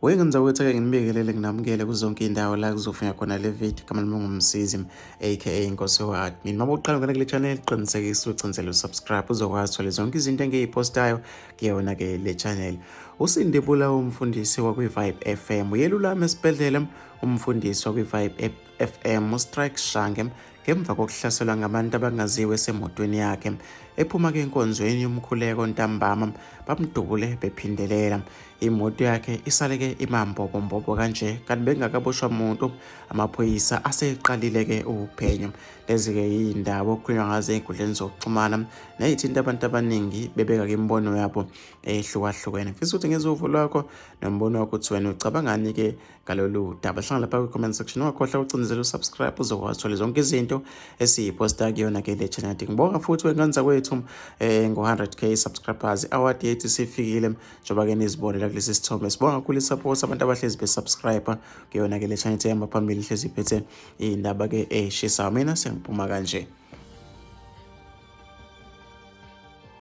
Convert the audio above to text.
Wengenza ukuthi ake nginibingelele nginamukele kuzonke iy'ndawo la kuzofika khona le video. Igama lami nguMsizi aka Inkosi Admin. Uma uqala ungena kule channel qinisekisa ucinzele usubscribe uzokwazi uthola zonke izinto engiyipostayo kuyona-ke le channel. USindi Bulawa umfundisi wakwi-Vibe FM uyelulama esibhedlela umfundisi wakwi-Vibe FM uStrike Shange ngemva kokuhlaselwa ngabantu abangaziwe esemotweni yakhe ephuma-ke enkonzweni yomkhuleko ntambama bamdubule bephindelela imoto yakhe isaleke imambobombobo kanje kanti bengakaboshwa muntu amaphoyisa aseqalile-ke uphenyo. Lezi-ke yiy'ndaba okukhulunywa ngazo ey'nkundleni zokuxhumana ney'thinta abantu abaningi bebeka-ke imibono yabo ehlukahlukene. Ngifisa ukuthi ngizwe uvo lwakho nombono wakho ukuthi wena ucabangani-ke ngalolu daba. Hlangana lapha kwi-comment section, ungakhohlwa ukucindezela usubscribe uzokwazi uthole zonke izinto esiyiphosta kuyona-ke le channel. Ngibonga futhi wengane zakwethu ngo-100K subscribers, award yethu isifikile njengoba-ke nizibonela kulesi sithombe. Sibonga kakhulu i-support abantu abahlezi besubscribe kuyona-ke le channel ehamba phambili ihlezi iphethe iy'ndaba-ke ey'shisayo. Mina sengiphuma kanje.